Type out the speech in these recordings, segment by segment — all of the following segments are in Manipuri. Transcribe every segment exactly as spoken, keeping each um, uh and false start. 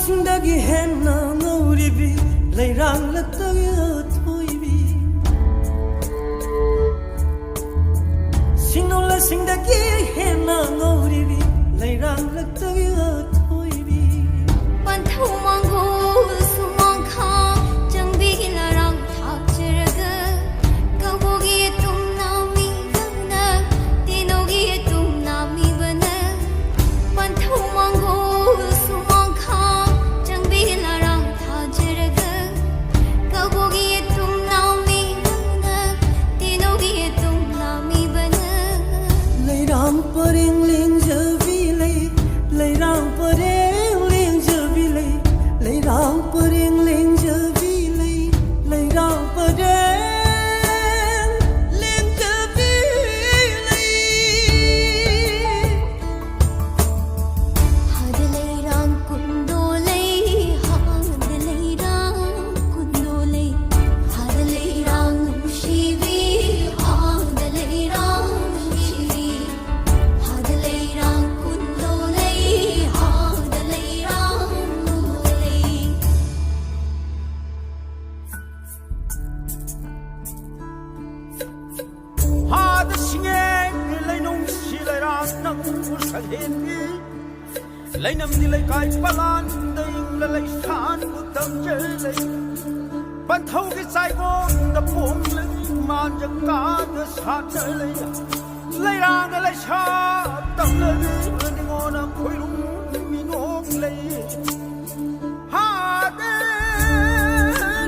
ꯁꯤꯡꯗꯒꯤ ꯍꯦꯟꯅ ꯉꯧꯔꯤꯕꯤ ꯂꯩꯔꯥꯡꯂꯛꯇꯒꯤ ꯑꯊꯣꯏꯕꯤ꯫ ꯁꯤꯡꯅꯣꯂꯁꯤꯡꯗꯒꯤ ꯍꯦꯟꯅ ꯉꯧꯔꯤꯕꯤ ꯂꯩꯔꯥꯡꯂꯛꯇꯒꯤ ꯑꯊꯣꯏꯕꯤ꯫ ꯄꯟꯊꯧ ꯃꯥꯡꯒꯣꯜ ꯁꯨꯃꯥꯡꯈꯥ ꯆꯪꯕꯤ ꯂꯩꯔꯥꯡ ꯊꯥꯛꯆꯔꯒ ꯀꯕꯣꯛꯀꯤ ꯇꯨꯝꯅ ꯃꯤꯕꯅ ꯇꯦꯅꯧꯒꯤ ꯇꯨꯝꯅ ꯃꯤꯕꯅ ꯄꯟꯊꯧ ꯃꯥꯡꯒꯣꯜ ꯁꯨꯃꯥꯡꯈꯥ ꯆꯪꯕꯤ ꯂꯩꯔꯥꯡ ꯊꯥꯖꯔꯒ ꯀꯕꯣꯛꯀꯤ ꯇꯨꯝꯅ ꯃꯤꯕꯅ ꯇꯦꯅꯧꯒꯤ ꯇꯨꯝꯅ ꯃꯤꯕꯅ ꯂꯩꯔꯥꯡ ꯄꯔꯦꯡ ꯂꯦꯡꯖꯕꯤ ꯂꯩ꯫ ꯂꯩꯔꯥꯡ ꯄꯔꯦꯡ ꯂꯦꯡꯖꯕꯤ ꯂꯩ꯫ ꯂꯩꯔꯥꯡ ꯄꯔꯦꯡ ꯂꯦꯡꯖꯕꯤ ꯂꯩ꯫ ꯂꯩꯔꯥꯡ ꯄꯔꯦꯡ ꯂꯦꯡꯖꯕꯤ ꯂꯩ꯫ ꯍꯥꯗ ꯂꯩꯔꯥꯡ ꯀꯨꯟꯗꯣ ꯂꯩ꯫ ꯍꯥꯗ ꯂꯩꯔꯥꯡ ꯀꯨꯟꯗꯣ ꯂꯩ꯫ ꯍꯥꯗ ꯂꯩꯔꯥꯡ ꯅꯨꯡꯁꯤꯕꯤ꯫ ꯍꯥꯗ ꯂꯩꯔꯥꯡ ꯅꯨꯡꯁꯤꯕꯤ꯫ ꯍꯥꯗ ꯂꯩꯔꯥꯡ ꯀꯨꯟꯗꯣ ꯂꯩ꯫ ꯍꯥꯗ ꯂꯩꯔꯥꯡ ꯀꯨꯟꯗꯣ ꯂꯩ꯫ ꯍꯥꯗ ꯁꯤꯡꯌꯦꯡ ꯂꯩꯅꯨꯡꯁꯤ ꯂꯩꯔꯥꯡ ꯅꯪꯕꯨ ꯁꯛꯍꯦꯟꯕꯤ꯫ ꯂꯩꯅꯝꯗꯤ ꯂꯩꯀꯥꯏ ꯄꯂꯥꯟꯗ ꯏꯪꯂ ꯂꯩꯁꯥꯟꯕꯨ ꯇꯝꯖ ꯂꯩ꯫ ꯄꯟꯊꯧꯒꯤ ꯆꯥꯏꯕꯣꯡꯗ ꯄꯣꯝꯂꯒꯤ ꯃꯥꯟꯖ ꯀꯥꯗ ꯁꯥꯠꯆ ꯂꯩ꯫ ꯂꯩꯔꯥꯡꯗ ꯂꯩꯁꯥ ꯇꯝꯂꯕꯤ ꯅꯤꯉꯣꯟꯅ ꯈꯣꯏꯔꯨꯝ ꯃꯤꯅꯣꯛ ꯂꯩ꯫ ꯍꯥꯗ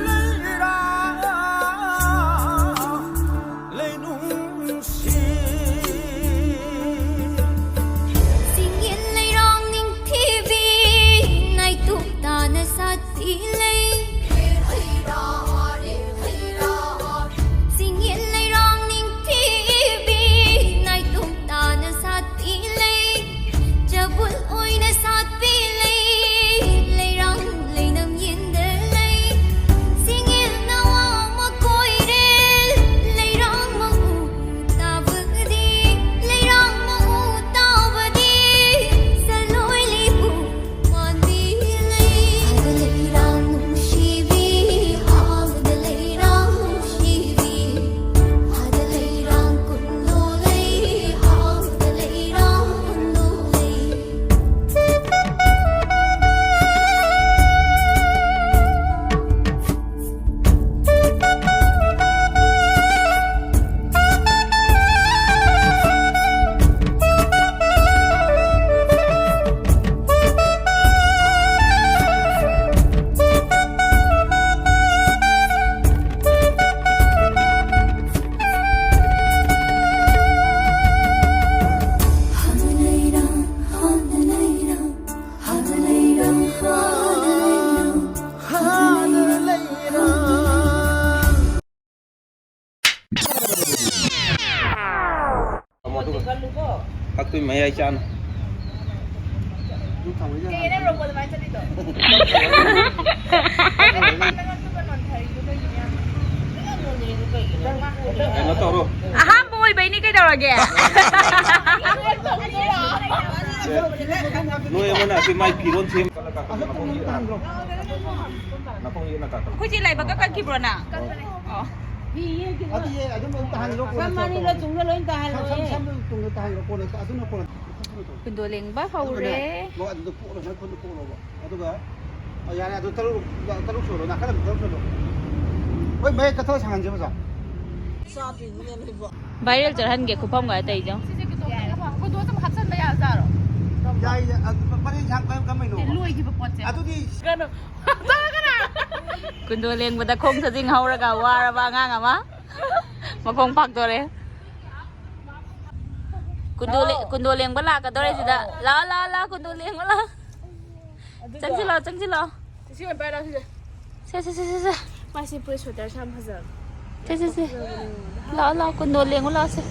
ꯂꯩꯔꯥꯡ ꯂꯩꯅꯨꯡꯁꯤ꯫ ꯆꯤꯡꯌꯦꯟ ꯂꯩꯔꯥꯡ ꯅꯤꯡꯊꯤꯕꯤ ꯅꯥꯏꯇꯣꯝ ꯇꯥꯅ ꯁꯥꯠꯄꯤ ꯂꯩ꯫ ꯆꯤꯡꯌꯦꯟ ꯂꯩꯔꯥꯡ ꯅꯤꯡꯊꯤꯕꯤ ꯅꯥꯏꯇꯣꯝ ꯇꯥꯅ ꯁꯥꯠꯄꯤ ꯂꯩ꯫ ꯆꯕꯨꯜ ꯑꯣꯏꯅ ꯁꯥꯠꯄꯤ ꯂꯩ꯫ ꯃꯌꯥꯏ ꯆꯥꯅ꯫ ꯀꯩꯅꯣ ꯔꯣꯕꯣꯠ ꯑꯗꯨꯃꯥꯏꯅ ꯆꯠꯂꯤꯗꯣ? ꯀꯩꯅꯣ ꯇꯧꯔꯣ꯫ ꯑꯍꯥꯟꯕ ꯑꯣꯏꯕꯩꯅꯦ, ꯀꯩꯗꯧꯔꯒꯦ? ꯅꯣꯏ ꯑꯃꯅ ꯑꯁꯤ ꯃꯥꯏ ꯐꯤꯔꯣꯟ ꯁꯦꯝ꯫ ꯅꯥꯀꯣꯡ ꯌꯦꯠꯅ ꯀꯥꯈꯠꯂꯣ꯫ ꯑꯩꯈꯣꯏ ꯆꯦ ꯂꯥꯏꯕꯛꯀ ꯀꯠꯈꯤꯕ꯭ꯔꯣ ꯅꯪ? ꯑꯣ꯫ ꯑꯗꯨ ꯌꯦ ꯑꯗꯨꯝ ꯇꯥꯍꯜꯂꯣ꯫ ꯀꯣꯟꯅ ꯁꯝ ꯑꯅꯤꯗꯣ ꯇꯨꯡꯗ ꯂꯣꯏ ꯁꯝ ꯇꯥꯍꯜꯂꯣ꯫ ꯁꯝ ꯁꯝꯗꯨ ꯇꯨꯡꯗ ꯇꯥꯍꯜꯂꯣ꯫ ꯀꯣꯟꯅ ꯑꯗꯨꯅ ꯀꯣꯟꯅ꯫ ꯀꯨꯟꯗꯣ ꯂꯦꯡꯕ ꯑꯗꯨꯒꯅꯦ ꯍꯧꯔꯦ꯫ ꯃꯣꯏ ꯑꯗꯨꯗ ꯄꯣꯛꯂꯣ, ꯅꯪ ꯈꯨꯠꯇ ꯄꯣꯛꯂꯣꯕ꯫ ꯑꯗꯨꯒ ꯑꯣ, ꯌꯥꯔꯦ, ꯑꯗꯨ ꯇꯔꯨꯛ ꯇꯔꯨꯛ ꯁꯨꯔꯣ꯫ ꯅꯥꯀꯟ ꯑꯃ ꯇꯔꯨꯛ ꯁꯨꯔꯣ꯫ ꯍꯣꯏ, ꯃꯌꯦꯛ ꯀꯠꯊꯔ ꯁꯥꯡꯍꯟꯁꯦ, ꯑꯣꯖꯥ꯫ ꯚꯥꯏꯔꯦꯜ ꯆꯠꯍꯟꯒꯦ ꯈꯨꯐꯝꯒ ꯑꯇꯩꯗꯣ꯫ ꯌꯥꯏ, ꯑꯗꯨ ꯄꯔꯦꯡ ꯁꯥꯡ ꯀꯔꯝ- ꯀꯔꯝꯕꯩꯅꯣꯕ? ꯂꯣꯏꯈꯤꯕ ꯄꯣꯠꯁꯦ꯫ ꯑꯗꯨꯗꯤ ꯀꯨꯟꯗꯣ ꯂꯦꯡꯕꯗ ꯈꯣꯡ ꯊꯥꯖꯤꯡ ꯍꯧꯔꯒ ꯋꯥꯔꯕ ꯑꯉꯥꯡ ꯑꯃ ꯃꯈꯣꯡ ꯄꯥꯛꯇꯣꯔꯦ꯫ ꯀꯨꯟꯗꯣ ꯂꯦ- ꯀꯨꯟꯗꯣ ꯂꯦꯡꯕ ꯂꯥꯛꯀꯗꯧꯔꯦ ꯁꯤꯗ꯫ ꯂꯥꯛꯑꯣ, ꯂꯥꯛꯑꯣ, ꯂꯥꯛꯑꯣ, ꯀꯨꯟꯗꯣ ꯂꯦꯡꯕ ꯂꯥꯛꯑꯣ꯫ ꯆꯪꯁꯤꯜꯂꯣ, ꯆꯪꯁꯤꯜꯂꯣ꯫ ꯁꯤ ꯑꯣꯏꯅ ꯄꯥꯏꯔꯣ, ꯁꯤꯁꯦ꯫ ꯁꯦ, ꯁꯦ, ꯁꯦ, ꯁꯦ, ꯁꯦ꯫ ꯃꯥꯁꯤ ꯄꯨꯔꯤ ꯁ꯭ꯋꯦꯇꯔꯁꯦ ꯌꯥꯝ ꯐꯖꯕ꯫ ꯁꯦ, ꯁꯦ, ꯁꯦ꯫ ꯂꯥꯛꯑꯣ, ꯂꯥꯛꯑꯣ, ꯀꯨꯟꯗꯣ ꯂꯦꯡꯉꯨ ꯂꯥꯛꯑꯣ ꯁꯦ꯫